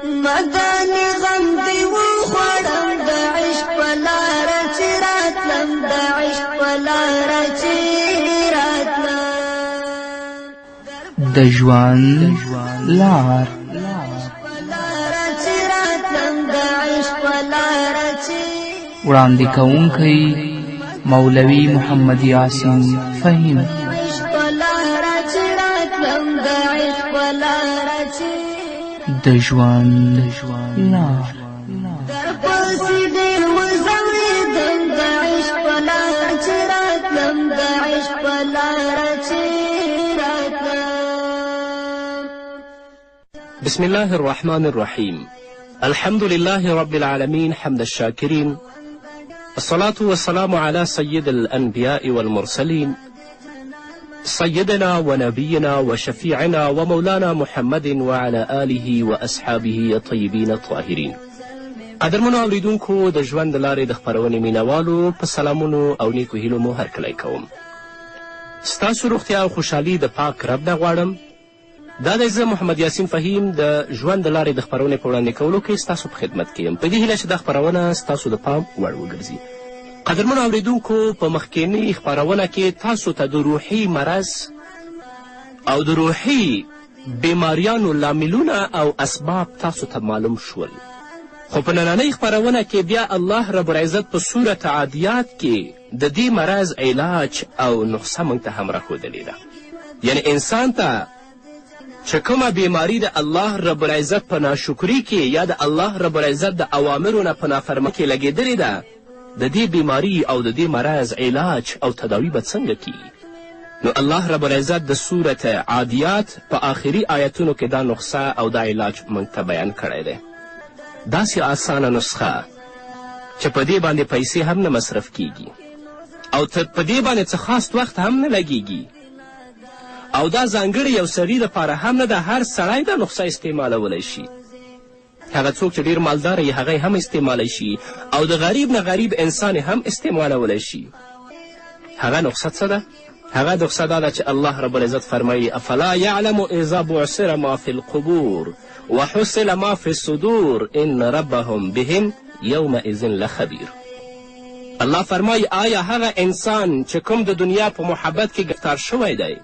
مدني غم دې وخوړم د عشق په لاره چې راتلم، د عشق په لاره چې راتلم. د ژوند لار. وړاندې کوونکی مولوي محمد یاسین فهیم. د ژوند لار. درپسې ډېر وځورېدم د عشق په لاره چې راتلم، د عشق په لاره چې راتلم. بسم الله الرحمن الرحيم. الحمد لله رب العالمين، حمد الشاكرين، الصلاة والسلام على سيد الأنبياء والمرسلين، سيدنا ونبينا وشفيعنا ومولانا محمد وعلى آله وأصحابه الطيبين الطاهرين. قدرمنو اوریدونکو، د ژوند د لارې د خپرونې مینهوالو، په سلامونو او نیکو هیلو مو هرکلی کوم. ستاسو روغتیا او خوشحالي د پاک رب نه غواړم. دا دی زه محمد یاسین فهیم د ژوند د لارې د خپرونې په وړاندې کولو کې ستاسو په خدمت کې یم، په دې هیله چې دا خپرونه ستاسو د پام وړ وګرځي. قدرمنو اوریدونکو، په مخکینۍ خپرونه کې تاسو ته د روحي مرض او د روحي بیماریانو لاملونه او اسباب تاسو ته معلوم شول، خو په نننۍ خپرونه کې بیا الله رب العزت په سورت عادیات کې د دې مرض علاج او نسخه موږ ته هم راښودلې ده. یعنی انسان ته چې کومه بیماري د الله رب العزت په ناشکري کې یا د الله رب العزت د اوامرو نه په نافرماني کې لګېدلې ده، د دې بیماری او د دې مرض علاج او تداوي به څنګه کیږي؟ نو الله رب العزت د سورت عادیات په آخري آیتونو کې دا نسخه او دا علاج موږ ته بیان کړی دی. داسې اسانه نسخه چې په دې باندې پیسې هم نه مصرف کیږي او په دې باندې څه خاص وخت هم نه لګیږي او دا ځانګړی یو سړي دپاره هم نه ده، هر سړی دا نسخه استعمالولی شي. هغه څوک چې ډېر مالداره وي هغه هم استعمالی شي او د غریب نه غریب انسان هم استعمالولی شي. هغه نسخه څه ده؟ هغه نسخه دا ده چې الله رب العزت فرمایي: افلا یعلم اذا بعثر ما فی القبور وحصل ما فی الصدور ان ربهم بهم یومئذ لخبیر. الله فرمایي: آیا هغه انسان چې کوم د دنیا په محبت کې ګرفتار شوی دی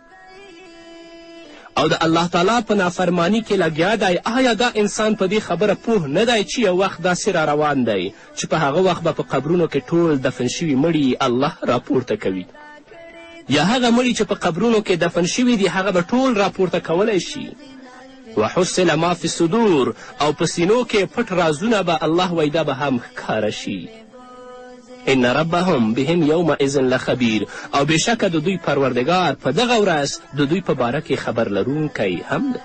او د الله تعالی په نافرمانی کې لګیا دی، آیا دا انسان په دې خبره پوه نه دی چې یو وخت داسې را روان دی چې په هغه وخت به په قبرونو کې ټول دفن شوي مړي الله راپورته کوي، یا هغه مړي چې په قبرونو کې دفن شوي دي هغه به ټول راپورته کولی شي؟ وحصل ما فی الصدور، او په سینو کې پټ رازونه به الله وایي دا به هم ښکاره شي. ان ربهم بهم یومئذ لخبیر، او بېشکه د دوی پروردګار په دغه ورځ د دوی په باره کې خبر لرونکی هم دی.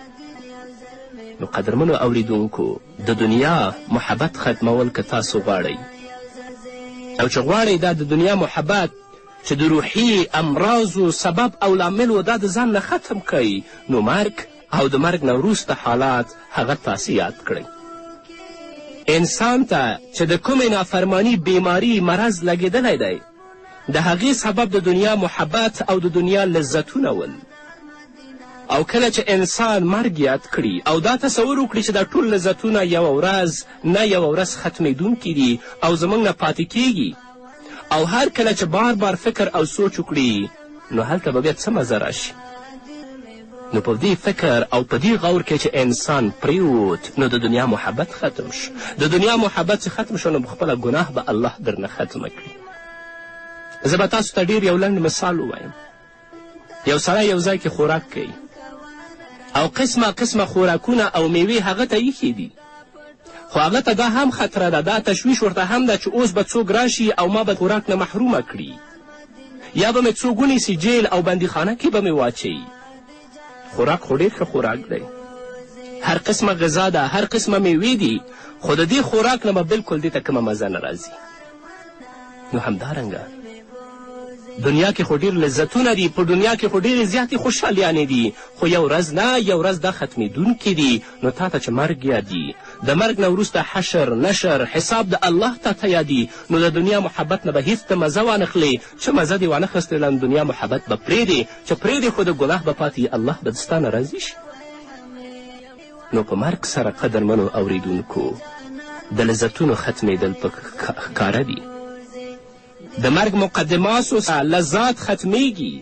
نو قدرمنو اوریدونکو، د دنیا محبت ختمول که تاسو غواړئ او چې غواړئ دا د دنیا محبت چې د روحي امراضو سبب او لامل و دا د ځان نه ختم کړئ، نو مرګ او د مرګ نه وروسته حالات هغه تاسې یاد کړئ. انسان ته چې د کومې نافرمانی بیماری مرض لګېدلی دی، د هغې سبب د دنیا محبت او د دنیا لذتونه ول. او کله چې انسان مرګ یاد کړي او دا تصور وکړي چې دا ټول لذتونه یوه ورځ نه یوه ورځ ختمېدونکي دي او زموږ نه پاتې کیږي، او هر کله چې بار بار فکر او سوچ وکړي، نو هلته به بیا څه مزه راشي؟ نو په دې فکر او په دې غور کې چې انسان پرېوت، نو د دنیا محبت ختم شو. د دنیا محبت چې ختم شو، نو خپله ګناه به الله درنه ختمه کړي. زه به تاسو ته ډېر یو لنډ مثال ووایم. یو سړی یو ځای کې خوراک کوي او قسمه قسمه خوراکونه او میوې هغه ته ایښي دي، خو هغه ته دا هم خطره ده، دا تشویش ورته هم ده چې اوس به څوک راشي او ما به خوراک نه محرومه کړي، یا به مې څوک ونیسي جیل او بندیخانه کې به مې واچوي. خوراک خو ډېر ښه خوراک دی، هر قسمه غذا ده، هر قسمه میوې دي، خو د دې خوراک نه به بلکل دې ته کومه مزه نه راځي. نو همدارنګه دنیا کې خو ډېر لذتونه دي، په دنیا کې خو ډېرې زیاتې خوشحالیانې دي، خو یو ورځ نه یو ورځ دا ختمېدونکي دي. نو تا ته چې مرګ یادي، د مرګ نه وروسته حشر نشر حساب د الله تا ته یادي، نو د دنیا محبت نه به هیڅ ته مزه وانخلې. چې مزه دې وانه خستله نو دنیا محبت به پرېږدې، چې پرېږدې خو د ګناه به پاتې، الله به ستا نه راضي شي. نو په مرګ سره قدرمنو اوریدونکو د لذتونو ختمېدل په ښکاره دي. د مرګ مقدماتو سره لذات ختمیږي.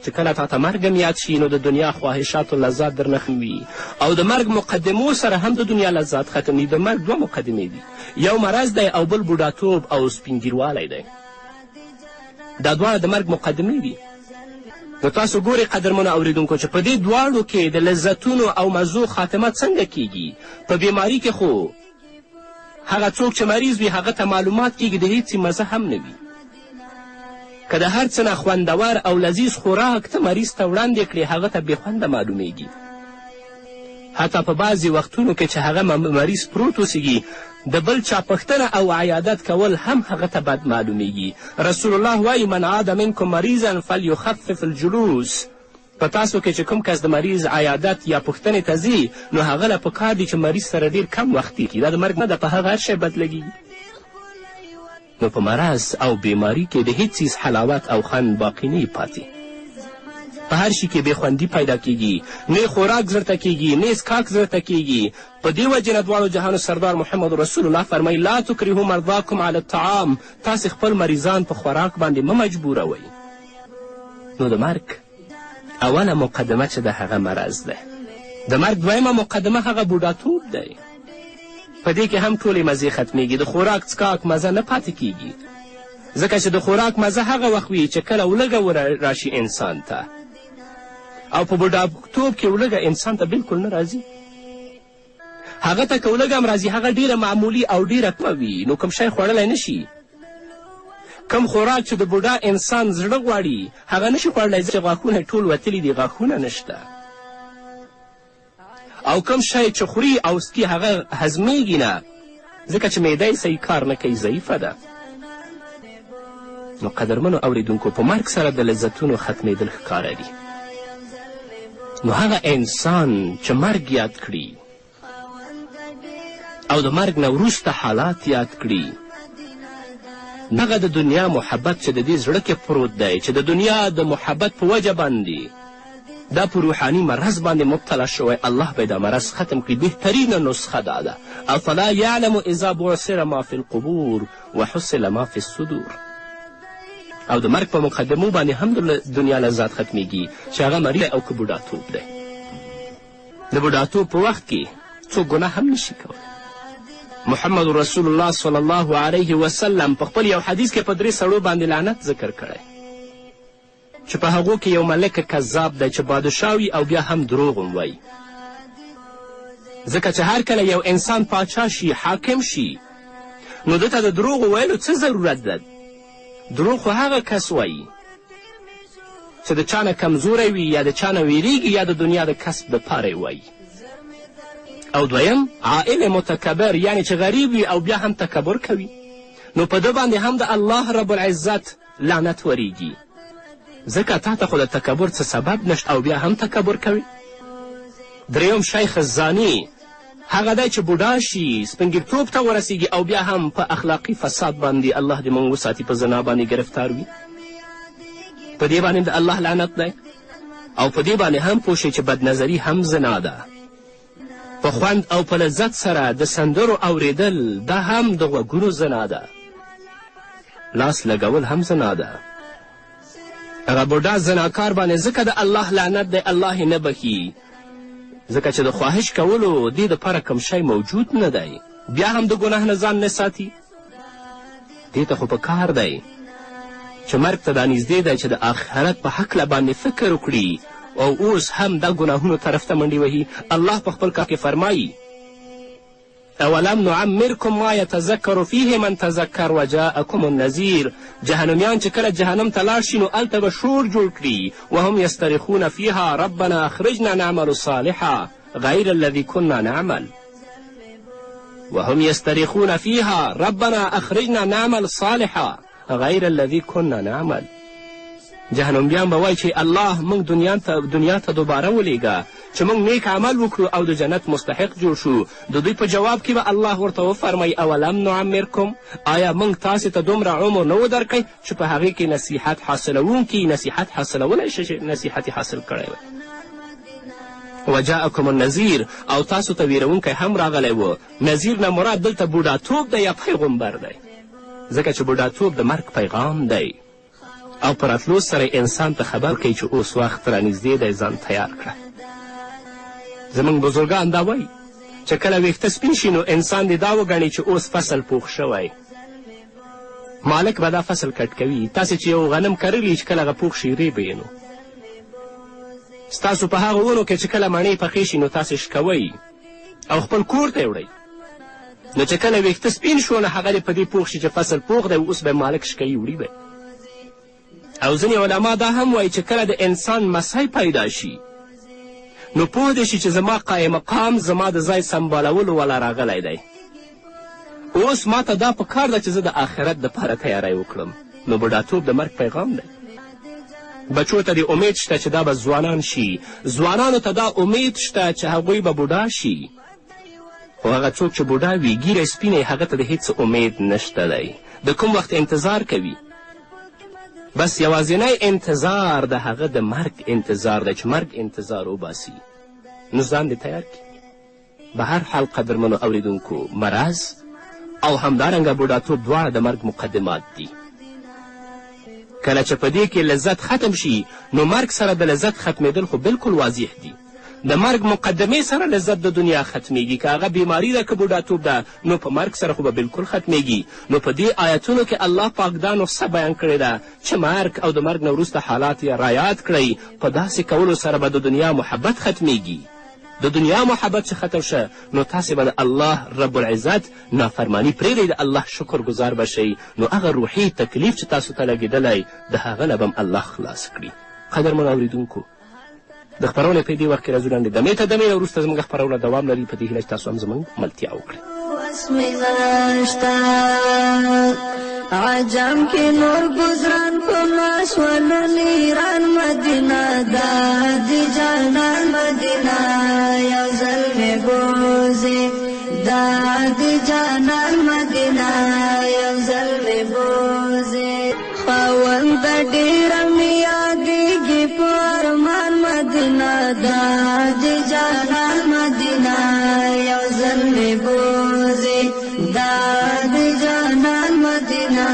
چې کله تا ته مرګ هم یاد شي نو د دنیا خواهشاتو لذات درنه ختم وي، او د مرګ مقدمو سره هم د دنیا لذات ختم وي. د مرګ دوه مقدمې دي، یو مرض دی او بل بوډاتوب او سپینګیروالی دی. دا دواړه د مرګ مقدمې دي. نو تاسو ګورئ قدرمنو اوریدونکو چې په دې دواړو کې د لذتونو او مزو خاتمه څنګه کیږي. په بیماری کې خو هغه څوک چې مریض وي هغه ته معلومات کیږي د هیڅ مزه هم نه وي. که د هر څه نه خوندور او لذیذ خوراک ته مریض ته وړاندې کړې هغه ته بېخونده معلومیږي. حتی په بعضې وختونو کې چې هغه مریض پروت اوسیږي د بل چا پوښتنه او عیادت کول هم هغه ته بد معلومیږي. رسول الله وایي من عاد منکم مریضا فلیخفف الجلوس. په تاسو کې چې کوم کس د مریض عیادت یا پوښتنې ته ځي نو هغه له پکار دي چې مریض سره ډېر کم وخت تېر کړي. دا د مرګ نه ده، په هغه هر شی بد لګېږي. نو په مرض او بیماری کې د هیڅ څیز حلاوت او خوند باقي نه پاتې. په هر شي کې بېخوندي پیدا کیږي، نه خوراک زړه ته کیږي، نه څښاک زړه ته کیږي. په دې وجې نه دواړو جهانو سردار محمد رسول الله فرمایي لا تکرهو مرضاکم علی الطعام، تاسې خپل مریضان په خوراک باندې مه مجبوروئ. نو د مرګ اوله مقدمه چې د هغه مرض دی. د مرګ دویمه مقدمه هغه بوډاتوب دی. په دې کې هم ټولې مزې ختمیږي، د خوراک څکاک مزه نه پاتې کیږي، ځکه چې د خوراک مزه هغه وخت وي چې کله ولږه راشي انسان ته، او په بوډاتوب کې ولږه انسان ته بلکل نه راځي. هغه ته که ولږه هم راځي هغه ډېره معمولي او ډېره کمه وي، نو کوم شی خوړلی نه شي. کوم خوراک چې د بوډا انسان زړه غواړي هغه نشي خوړلی، ځکه چې غاښونه ټول وتلي دي، غاښونه نشته. او کوم شی چې خوري او څکي هغه هضمیږي نه، ځکه چې معده یې صحیح کار نه کوي، ضعیفه ده. نو قدرمنو اوریدونکو په مرګ سره د لذتونو ختمېدل ښکاره دي. نو هغه انسان چې مرګ یاد کړي او د مرګ نه وروسته حالات یاد کړي، هغه د دنیا محبت چې د دې زړه کې پروت دی، چې د دنیا د محبت په وجه باندې دا په روحاني مرض باندې مبتلا شوی، الله به دا مرض ختم کړي. بهترینه نسخه دا ده، افلا یعلم اذا بعثر ما فی القبور وحصل ما فی الصدور. او د مرګ په مقدمو باندې هم د دنیا لذات ختمیږي، چې هغه مریض او که بوډاتوب دی. د بوډاتوب په وخت کې څوک ګناه هم نشي کولی. محمد رسول الله صلی الله علیه وسلم په خپل یو حدیث کې په درې سړو باندې لعنت ذکر کړی، چې په هغو کې یو ملک کذاب دی چې بادشاه وي او بیا هم دروغ هم وایي. ځکه چې هر کله یو انسان پاچا شي، حاکم شي، نو ده ته د دروغو ویلو څه ضرورت ده؟ دروغ خو هغه کس وایي چې د چا نه کمزوری وي، یا د چا نه ویریږي، یا د دنیا د کسب دپاره یې وایي. او دویم عائل متکبر، یعنی چې غریب وي او بیا هم تکبر کوي، نو په ده باندې هم د الله رب العزت لعنت وریږي، ځکه تا ته خو د تکبر څه سبب نشته او بیا هم تکبر کوي. دریم شیخ زانی هغه دی چې بوډا شي، سپینږیرتوب ته ورسیږي او بیا هم په اخلاقي فساد باندې، الله دې موږ وساتي، په زنا باندې ګرفتار وي. په دې باندې د الله لعنت دی. او په دې باندې هم پوه شئ چې بدنظري هم زنا ده. په خوند او په لذت سره د سندرو اورېدل دا هم د غوږونو زنا ده. لاس لګول هم زنا ده. هغه بوډا زناکار باندې ځکه د الله لعنت دی، الله یې نه بښي، ځکه چې د خواهش کولو دې دپاره کوم شی موجود نه دی، بیا هم د ګناه نه ځان نه ساتي. دې ته خو په کار دی چې مرګ ته دا نږدې دی چې د آخرت په هکله باندې فکر وکړي، او اوس هم دا ګناهونو طرف ته منډې وهي. الله په خپل کار کې فرمایي اولم نعمرکم ما یتذکر فیه من تذکر وجاءکم النذیر. جهنمیان چې کله جهنم ته لاړ شي نو هلته به شور جوړ کړي، وهم یسترخون فیها ربنا اخرجنا نعمل صالحا غیر الذي كنا نعمل. وهم یسترخون فیها ربنا اخرجنا نعمل صالحا غیر الذي كنا نعمل. جهنميان به وایي چې الله موږ دنیا ته دوباره ولیږه چې موږ نیک عمل وکړو او د جنت مستحق جوړ شو. د دوی په جواب کې به الله ورته وفرمایي اولم نعمرکم، آیا موږ تاسې ته دومره عمر نه و درکړی چې په هغې کې نصیحت حاصلوونکي نصیحت حاصلولی شي چې نصیحت یې حاصل کړی وی. وجاءکم النذیر، او تاسو ته ویرونکی هم راغلی و. نذیر نه مراد دلته بوډاتوب دی یا پیغمبر دی، ځکه چې بوډاتوب د مرګ پیغام دی او په راتلو سره انسان ته خبر کوي چې اوس وخت رانږدې دی، ځان تیار کړه. زموږ بزرګان دا وایي چې کله ویښته سپین شي نو انسان دې دا وګڼي چې اوس فصل پوخ شوی، مالک به دا فصل کټ کوي. تاسې چې یو غنم کرلي چې کله هغه پوخ شي ریبه یې، نو ستاسو په هغو ونو کې چې کله مڼې پخې شي نو تاسې شکوئ او خپل کور ته یې وړئ. نو چې کله ویښته سپین شو نو هغه دې په دې پوخ شي چې فصل پوخ دی، اوس به مالک شکوي وړي به. او ځینې علما دا هم وایي چې کله د انسان مسی پیدا شي نو پوه دې شي چې زما قایم مقام زما د ځای سمبالولو والا راغلی دی، اوس ما ته دا په کار ده چې زه د آخرت دپاره تیاری وکړم. نو بوډاتوب د مرګ پیغام دی. بچو ته دې امید شته چې دا به ځوانان شي، ځوانانو ته دا امید شته چې هغوی به بوډا شي، خو هغه څوک چې بوډا وي، ږیره سپینه، هغه ته د هیڅ امید نشته دی. د کوم وخت انتظار کوي؟ بس یوازینی انتظار د هغه د مرګ انتظار دی چې مرګ انتظار وباسي. نو ځان دې تیار کړي. به هر حال قدرمنو اوریدونکو، مرض او همدارنګه بوډاتوب دواړه د مرګ مقدمات دي. کله چې په دې کې لذت ختم شي نو مرګ سره د لذت ختمېدل خو بلکل واضح دي. د مرګ مقدمې سره لذت د دنیا ختمیږي، که هغه بیماري ده که بوډاتوب ده، نو په مرګ سره خو به بلکل ختمیږي. نو په دې آیتونو کې الله پاک دا نسخه بیان کړې ده چې مرګ او د مرګ نه وروسته حالات یې رایاد کړئ. په داسې کولو سره به د دنیا محبت ختمیږي. د دنیا محبت چې ختم شه نو تاسې به د الله رب العزت نافرمانی پرېږدئ، د الله شکر ګزار به شئ. نو هغه روحي تکلیف چې تاسو ته لګېدلی د هغه نه به هم الله خلاص کړي. قدرمنو اورېدونکو، د خپرونې په دې وخت کې راځو لنډې دمې ته. دمې نه وروسته زموږ خپرونه دوام لري، په دې هیله چې تاسو هم زموږ ملتیا وکړئ. عجم کې نور ګزران په ما شولو ایران مدینه، دا د جانان مدینه، یو ځل مې بوځي، دا د جانان مدینه، یو ځل مې بوځي. خاوند ډېره مې یادېږي په ارمان مدینه، دا د جانان مدینه، یو ځل مې بوځي، دا د جانان مدینه،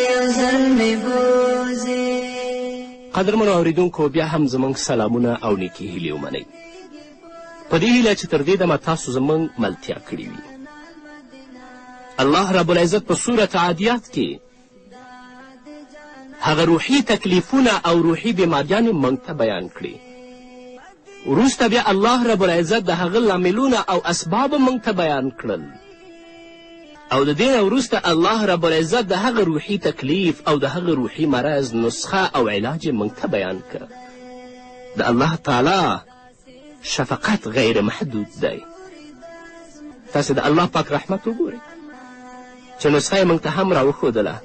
یو ځل مې بوځي. قدرمنو اوریدونکو، بیا هم زموږ سلامونه او نیکې هیلې ومنئ، په دې هیله چې تر دې دمه تاسو زموږ ملتیا کړې وي. الله رب العزت په سورة عادیات کې هغه روحي تکلیفونه او روحي بیماریانې موږ ته بیان کړې. وروسته بیا الله رب العزت د هغه لاملونه او اسباب موږ ته بیان کړل، او د دې نه وروسته الله رب العزت د هغه روحي تکلیف او د هغه روحي مرض نسخه او علاج یې موږ ته بیان کړ. د الله تعالی شفقت غیر محدود دی. تاسې د الله پاک رحمت وګورئ چې نسخه یې موږ ته هم راوښودله.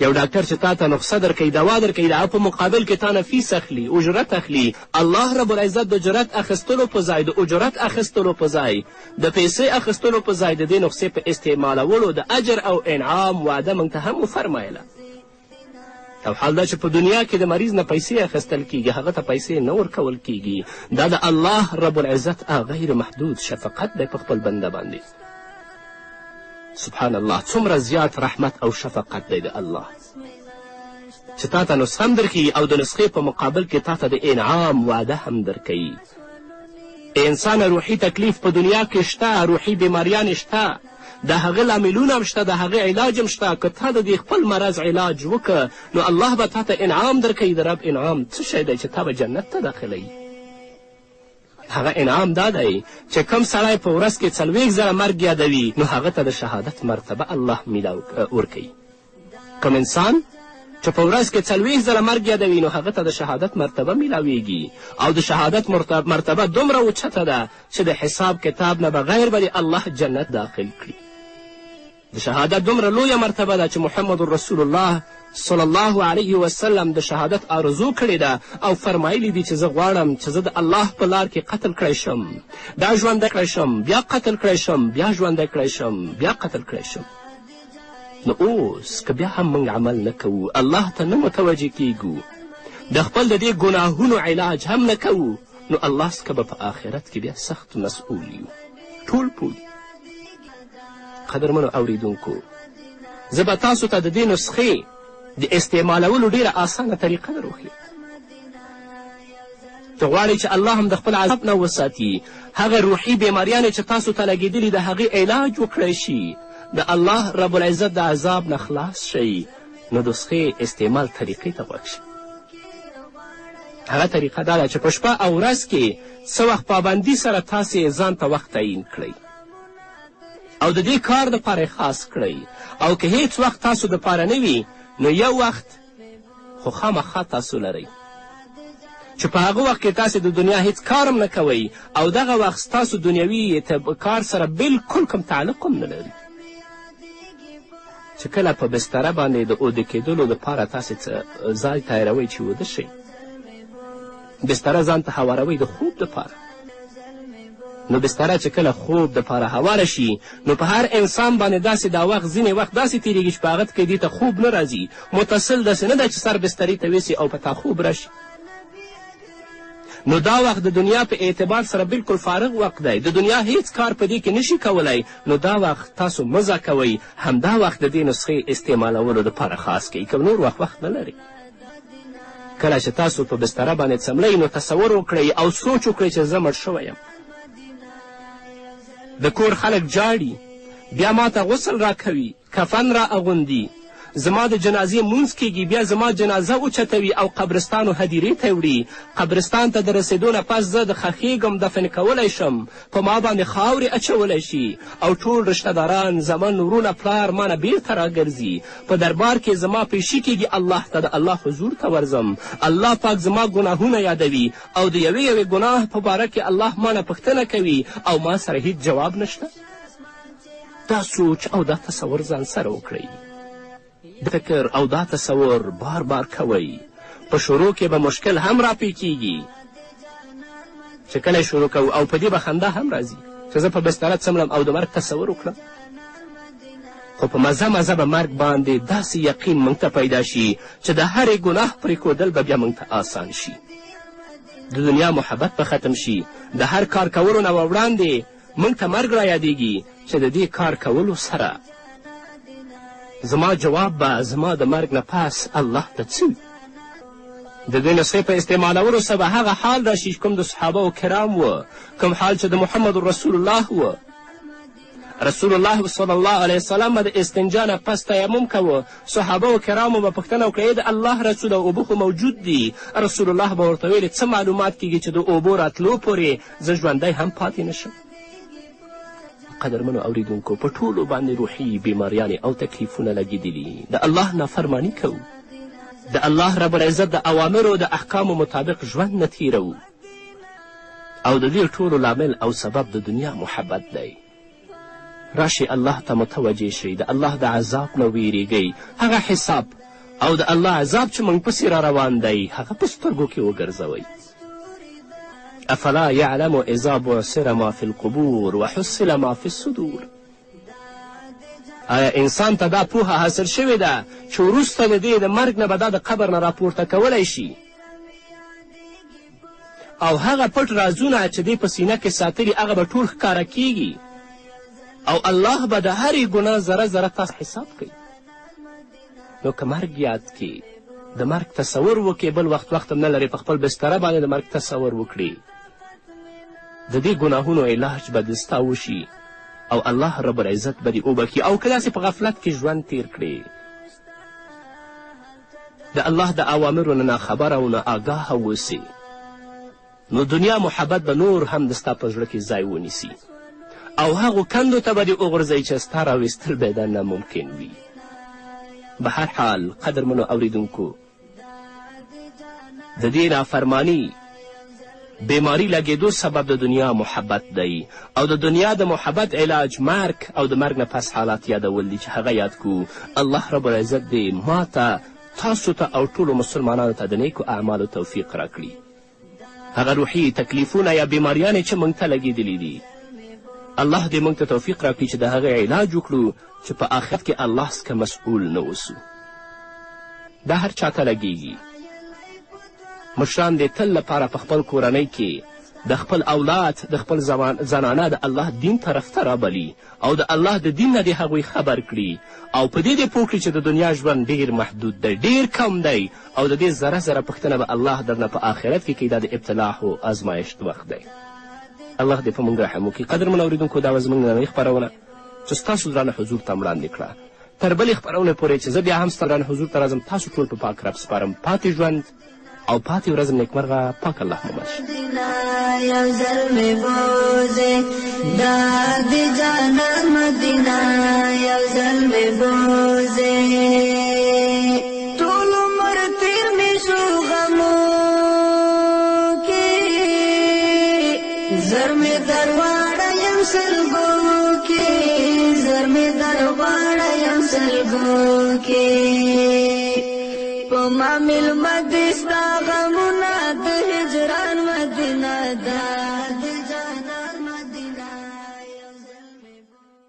یو ډاکټر چې تا ته نسخه درکوي، دوا درکوي، د هغه په مقابل کې تا نه فیس اخلي، اجرت اخلي. الله رب العزت د اجرت اخیستلو په ځای، د اجرت اخیستلو په ځای، د پیسې اخیستلو په ځای، د دې نسخې په استعمالولو د اجر او انعام وعده موږ ته هم وفرمایله. او حال دا چې په دنیا کې د مریض نه پیسې اخیستل کیږي، هغه ته پیسې نه ورکول کیږي. دا د الله رب العزت غیر محدود شفقت دی په خپل بنده باندې. سبحان الله، څومره زیات رحمت او شفقت دی د الله چې تا ته نسخه هم درښیي او د نسخې په مقابل کې تا ته د انعام وعده هم درکوي. انسان روحي تکلیف په دنیا کې شته، روحي بیماریانې شته، د هغه لاملونه هم شته، د هغه علاج هم شته. که تا د دې خپل مرض علاج وکړه نو الله به تا ته انعام درکوي. د رب انعام څه شی دی چې تا به جنت ته داخلوي؟ هغه انعام دا دی چې کوم سړی په ورځ کې 40 ځله مرګ یادوي نو هغه ته د شهادت مرتبه الله میلاو ورکوي. کوم انسان چې په ورځ کې 40 ځله مرګ یادوي نو هغه ته د شهادت مرتبه میلاویږي، او د شهادت مرتبه دومره اوچته ده چې د حساب کتاب نه بغیر به دې الله جنت داخل کړي. د شهادت دومره لویه مرتبه ده چې محمد رسول الله صلی الله علیه وسلم د شهادت آرزو کړې ده او فرمایلی دي چې زه غواړم چې زه د الله په لار کې قتل کړی شم، بیا ژوندی کړی شم، بیا قتل کړی شم، بیا ژوندی کړی شم، بیا قتل کړی شم. نو اوس که بیا هم موږ عمل نه کوو، الله ته نه متوجه کیږو، د خپل د دې ګناهونو علاج هم نه کوو، نو الله څخه به په آخرت کې بیا سخت مسؤل یو. ټول پوه. قدرمنو اوریدونکو، زه به تاسو ته د دې نسخې د استعمالولو ډیره اسانه طریقه در وښیم. ته غواړئ چې الله هم د خپل عذاب نه وساتي، هغه روحي بیماریانې چې تاسو ته لګېدلي د هغې علاج وکړی شي، د الله رب العزت د عذاب نه خلاص شئ، نو د نسخې استعمال طریقې ته غوږ شئ. هغه طریقه دا ده چې په شپه او ورځ کې څه وخت پابندي سره تاسې ځان ته وخت تعیین کړئ او د دې کار دپاره خاص کړئ، او که هیڅ وخت تاسو دپاره نه وي نو یو وخت خو خامخا تاسو لرئ چې په هغه وخت کې تاسې د دنیا هیڅ کار هم نه کوئ او دغه وخت ستاسو دنیوي کار سره بلکل کوم تعلق هم نه لري. چې کله په بستره باندې د اوده کېدلو دپاره تاسې څه ځای تیاروئ چې اوده شئ، بستره ځان ته هواروئ د خوب دپاره، نو بستره چې کله خوب دپاره هواره شي نو په هر انسان باندې داسې دا وخت ځینې وخت داسې تیریږي چې په هغه کې دې ته خوب نه راځي. متصل داسې نه ده چې سر بسترې ته ویسي او په تا خوب راشي. نو دا وخت د دنیا په اعتبار سره بلکل فارغ وخت دی، د دنیا هیڅ کار په دې کې نشي کولی. نو دا وخت تاسو مه ضایع کوئ، همدا وخت د دې نسخې استعمالولو دپاره خاص کړئ، که نور وخت وخت نه لرئ. کله چې تاسو په بستره باندې څملئ نو تصور وکړئ او سوچ وکړئ چې زه مړ شوی یم، د کور خلک جاړي، بیا ما ته غسل راکوي، کفن را اغوندي، زما د جنازې مونځ کیږي، بیا زما جنازه اوچتوي او قبرستان و هدیرې ته وړي. قبرستان ته د رسېدو نه پس زه د ښخېږم، دفن کولی شم، په ما باندې خاورې اچولی شي او ټول رشته داران، زمن، وروڼه، پلار مانه بیرته راګرځي. په دربار کې زما پیشي کیږي، الله ته د الله حضور ته ورځم، الله پاک زما ګناهونه یادوي او د یوې یوې ګناه په باره کې الله مانه پوښتنه کوي او ما سره هیڅ جواب نشته. دا سوچ او دا تصور ځان سره وکړئ، فکر او دا تصور بار بار کوئ. په شروع کې به مشکل هم راپېښیږي چې کله شروع کوو، او په دې به خندا هم راځي چې زه په بستره څملم او د مرګ تصور وکړم. خو په مزه مزه به مرګ باندې داسې یقین موږ ته پیدا شي چې د هرې ګناه پرېښودل به بیا موږ ته آسان شي، د دنیا محبت به ختم شي، د هر کار کولو نه وړاندې موږ ته مرګ رایادیږي چې د دې کار کولو سره زما جواب به زما د مرګ نه پس الله ته څه وي. د دې نسخې په استعمالولو سره به هغه حال راشي چې کوم د صحابه کرام و، کوم حال چې د محمد رسول الله و. رسول الله صلی الله علیه وسلم به د استنجا نه پس تیمم کوه. صحابه کرامو به پوښتنه وکړه، ای د الله رسوله، اوبه خو موجود دي. رسول الله به ورته ویلې، څه معلومات کیږي چې د اوبو راتلو پورې زه ژوندی هم پاتې نه شم. قدرمنو اوریدونکو، په ټولو باندې روحي بیماریانې او تکلیفونه لګېدلي، د الله نافرماني کوو، د الله رب العزت د اوامرو د احکامو مطابق ژوند نه تیروو، او د دې ټولو لامل او سبب د دنیا محبت دی. راشئ الله ته متوجه شئ، د الله د عذاب نه ویریږئ، هغه حساب او د الله عذاب چې موږ پسې را روان دی هغه په سترګو کې وګرځوئ. افلا یعلم اذا بعثر ما فی القبور وحصل ما فی الصدور. آیا انسان ته دا پوهه حاصل شوې ده چې وروسته د دې د مرګ نه به دا د قبر نه راپورته کولی شي، او هغه پټ رازونه چې دی په سینه کې ساتلي هغه به ټول ښکاره کیږي، او الله به د هرې ګناه ذره ذره تاسو حساب کوي. نو که مرګ یاد کې، د مرګ تصور وکړې، بل وخت وخت هم نه لرې، په خپل بستره باندې د مرګ تصور وکړي، د دې ګناهونو علاج به د ستا وشي او الله رب العزت به دې وبښي. او که داسې په غفلت کې ژوند تیر کړې، د الله د اوامرو نه ناخبره او ناآګاهه اوسې، نو دنیا محبت به نور هم د ستا په زړه کې ځای ونیسي او هغو کندو ته به دې وغورځوي چې ستا راویستل به دا ناممکن وي. به هر حال قدرمنو اوریدونکو، د دې نافرمانی بیماری لګېدو سبب د دنیا محبت دی، او د دنیا د محبت علاج مرګ او د مرګ نه پس حالات یادول دي چې هغه یاد کو. الله رب العزت دې ما ته، تاسو ته او ټولو مسلمانانو ته د نیکو اعمالو توفیق راکړي. هغه روحي تکلیفونه یا بیماریانې چې موږ ته لګېدلي دي، الله دې موږ ته توفیق راکړي چې د هغې علاج وکړو چې په آخرت کې الله څخه مسؤل نه اوسو. دا هر چا ته لګیږي. مشران دې تل لپاره په خپل کورنۍ کې د خپل اولاد، د خپل زنانه د الله دین طرف ته رابلي او د الله د دین نه دې هغوی خبر کړي او په دې دې پوه کړي چې د دنیا ژوند ډېر محدود دی، ډېر کم دی او د دې ذره ذره پوښتنه به الله درنه په آخرت کې کوي. دا د ابتلا او ازمایښت وخت دی. الله دې په موږ رحم وکړي. قدرمنو اورېدونکو، دا وه زموږ نننۍ خپرونه چې ستاسو درانه حضور ته وړاندې کړه. تر بلې خپرونې پورې چې زه بیا هم ستا درانه حضور ته راځم، تاسو ټول په پاک رب سپارم. پاتې ژوند او پاتې ورځ نیکمرغه، پاک الله مو مل شه. یو ځل مې بوځې دا د جانان مدینه، یو ځل مې بوځې. ټول عمر تېر مې شو غمو کې، زر مې درواړه یم سلګو کې، زر مې درواړه یم سلګو کې. په ما مېلمه دې